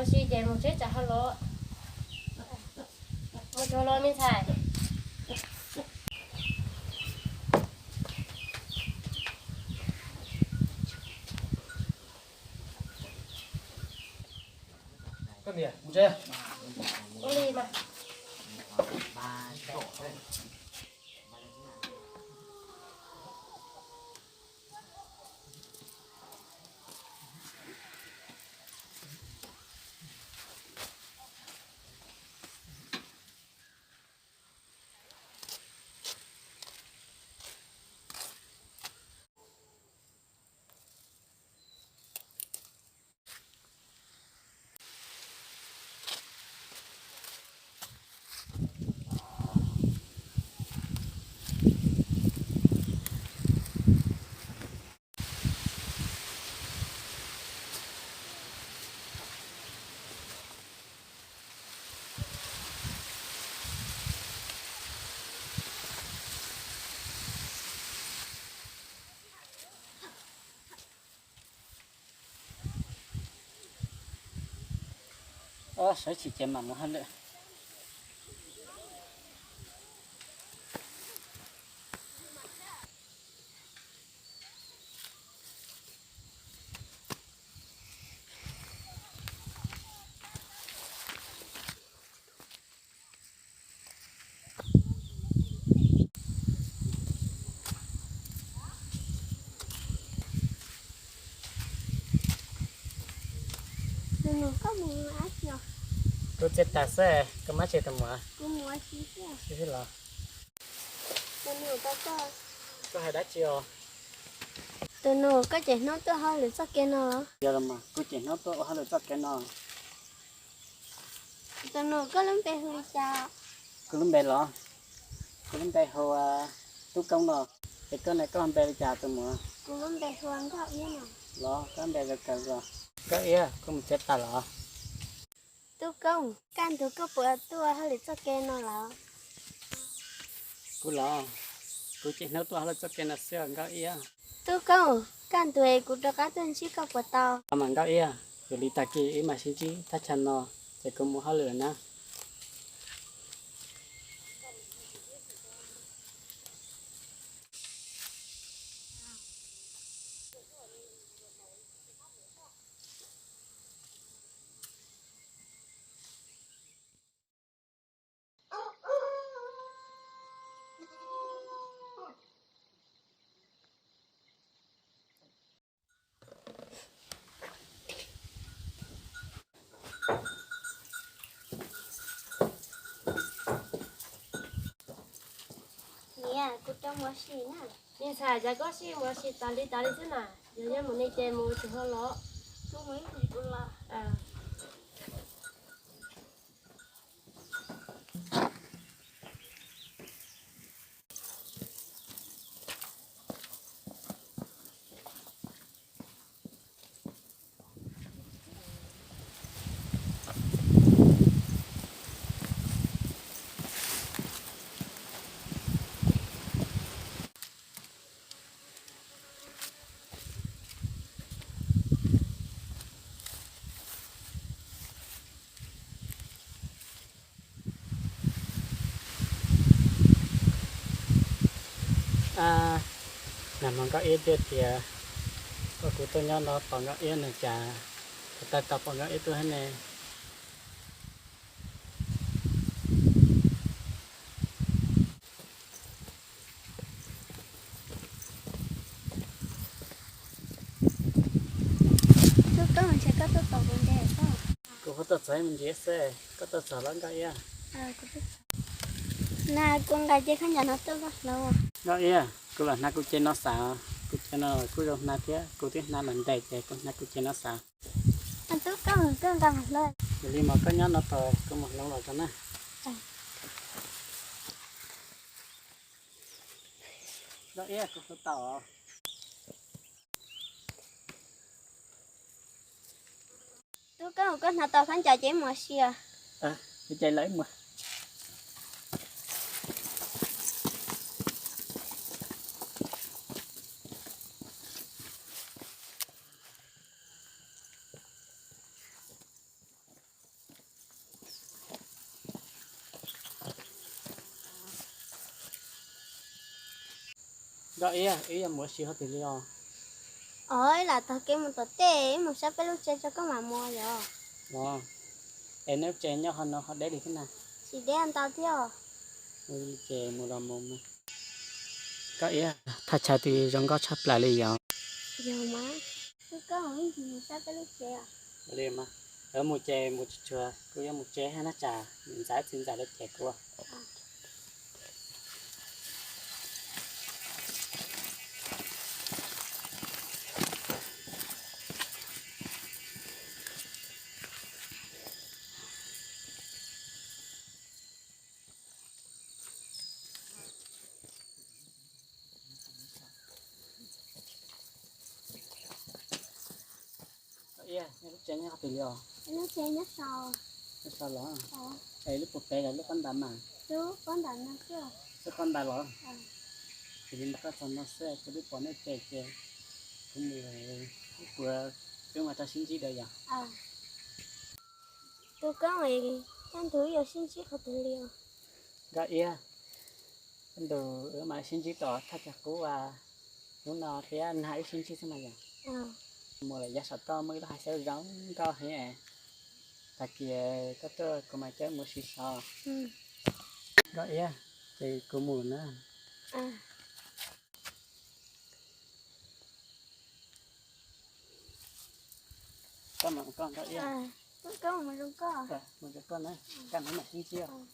Ua si ces mus tsev tsam ho los. Mus tsuag los me ntxhais. Koj niam, mus tsev. Ua li mas. Sawv tsis ces mam mus hauj lwm. Tus nus, koj mus dab tsi os? Kuv txiav taws xwb, koj mus dab tsi tus muam? Kuv mus ua si xwb. Si xwb los? Tus nus, koj, koj hais dab tsi os? Tus nus, koj cem Hnub tuaj hauj lwm txoj kev no los? Yog los mas, kuv cem Hnub tuaj ua hauj lwm txoj kev no. Tus nus, koj lub npe hu li cas? Kuv lub npe los? Kuv lub npe hu ua Tub Koob no. Es koj ne, koj lub npe li cas tus muam? Kuv lub npe hu ua Nkauj Iab no. Los koj lub npe zoo kawg los. Nkauj Iab, koj mus txiav taws los? Tub Koob, kaj ntug koj puas tuaj hauj lwm txoj kev no lawm? Kuv los, kuv cem Hnub tuaj hauj lwm txoj kev no xwb os Nkauj Iab. Tub Koob, kaj ntug es kuv rov qab tuaj ntsib koj puas tau? Tau mas Nkauj Iab, yuav li tag kis wb mam sib ntsib thaj chaw no, ces kuv mus hauj lwm na. Niam, kuv rov mus ua si na. Me ntxhais, cas koj sib mus ua si tas li tas li xwb na? Yog yuav mus ne ces mus tsis ho los. Kuv mus ib pliag kuv los. Nag hmo Nkauj Iab thiaj tias, koj, kuv tuaj nyob no pom Nkauj Iab no cas, kuv tau tau pom Nkauj Iab tuaj thiab ne. Tub Koob, ntshe koj tuaj txog kuv ntses xwb. Kuv kuj tuaj txog ib me ntsis xwb, koj tuaj txog los Nkauj Iab? Nag, kuv nqa cev khaub ncaws no tuaj koj hloov. Nkauj Iab, kuv los hnav kuv cev no xav, kuv cev no kuj zoo hnav thiab, kuv twb hnav lawm ntev ces kuv hnav kuv cev no xav. Tub Koob, koj nqa mus hloov. Yog li mas koj nyob no tos kuv mus hloov los tso na. Nkauj Iab, kuv hloov tau os. Tub Koob, koj hnav tau khaub ncaws ces mus ua si os. Ua cas lawv mus. Koj Iab, wb yuav mus ua si hauv twg li os? Os, ib lam taug kev mus tom tej, wb mus saib peb lub tsev tso koj mam mus yom. Los, es nej lub tsev nyob qhov no qhov deb li thiab na? Tsis deb ntau thiab os. Ces mus los mus mas. Koj Iab, thaj chaw twb zoo nkauj tshaj plaws li yom. Yog mas, wb koj mus ib ncig mus saib peb lub tsev os. Li mas, wb mus ces mus tsuag tsuag, kuv yuav mus tsev hab na, tsam niam ntxawm txiv ntxawm lawv cem kuv. Koj Iab, nej lub tsev nyob qhov twg li os? Lub tsev nyob sau. Nyob sau los? Es lub puag pem los lub qab ntas mas? Lub qab ntas no xwb. Lub qab ntas los? Ces li ntawd koj txog no xwb, kuv twb pom nej tsev ces kuv mus, kuv puas, wb mam rov sib ntsib dua yom? Tus koob, tej ntug wb yuav sib ntsib qhov twg li os? Koj Iab, tej ntug wb mam sib ntsib tom thaj chaw qub hnub no thiab nag wb sib ntsib xwb mas yom. Mus lawm yav saum toj muaj ib lub hav xeeb zoo nkauj heev, tag kis koj tuaj kuv mam coj wb mus ua si sov. Koj Iab, ces kuv mus na. Koj mam mus koj, Koj Iab. Mus zoo koj na, kaj hnub mam sib ntsib os.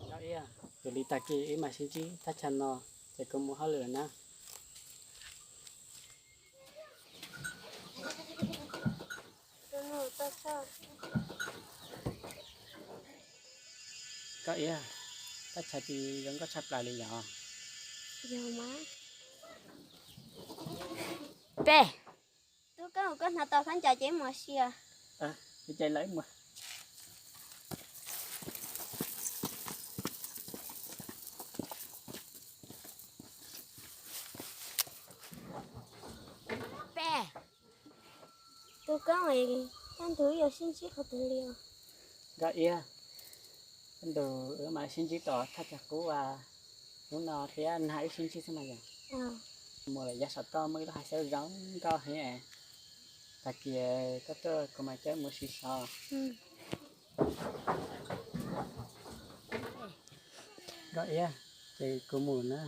Koj Iab, tus li tag kis wb mam sib ntsib thaj chaw no, ces kuv mus hauj lwm na. Koj Iab, thaj chaw twb zoo nkauj tshaj plaws li yom. Yog mas. Peb, tub koob, koj hnav tau khaub ncaws ces mus ua si os. Ces lawv mus. Peb, tus koob, tej ntug wb yuav sib ntsib qhov twg li os? Koj Iab, tej ntug wb mam sib ntsib tom thaj chaw qub hnub no thiab nag wb sib ntsib xwb mas yom. Mus lawm yav saum toj muaj ib lub hav xeeb zoo nkauj heev, tag kis koj tuaj kuv mam coj wb mus ua si sov. Koj Iab, ces kuv mus na.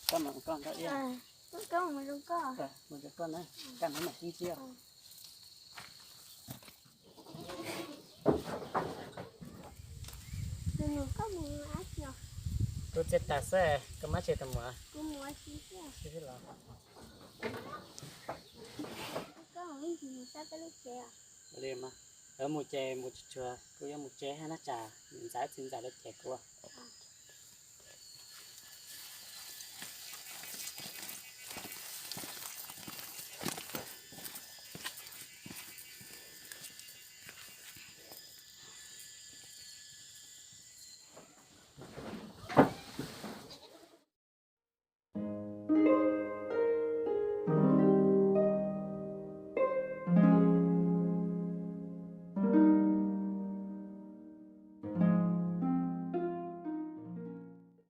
Koj mam mus koj, Koj Iab. Koj mus zoo koj. Mus zoo koj na, kaj hnub mam sib ntsib os. Koj mus dab tsi os? Kuv txiav taws xwb, koj muab tsev tau mus. Kuv mus ua si xwb. Koj mus ib ncig mus saib peb lub tsev os. Li mas, lawv mus ces mus tsuag tsuag, kuv yuav mus tsev hab na, tsam niam ntxawm txiv ntxawm lawv cem kuv.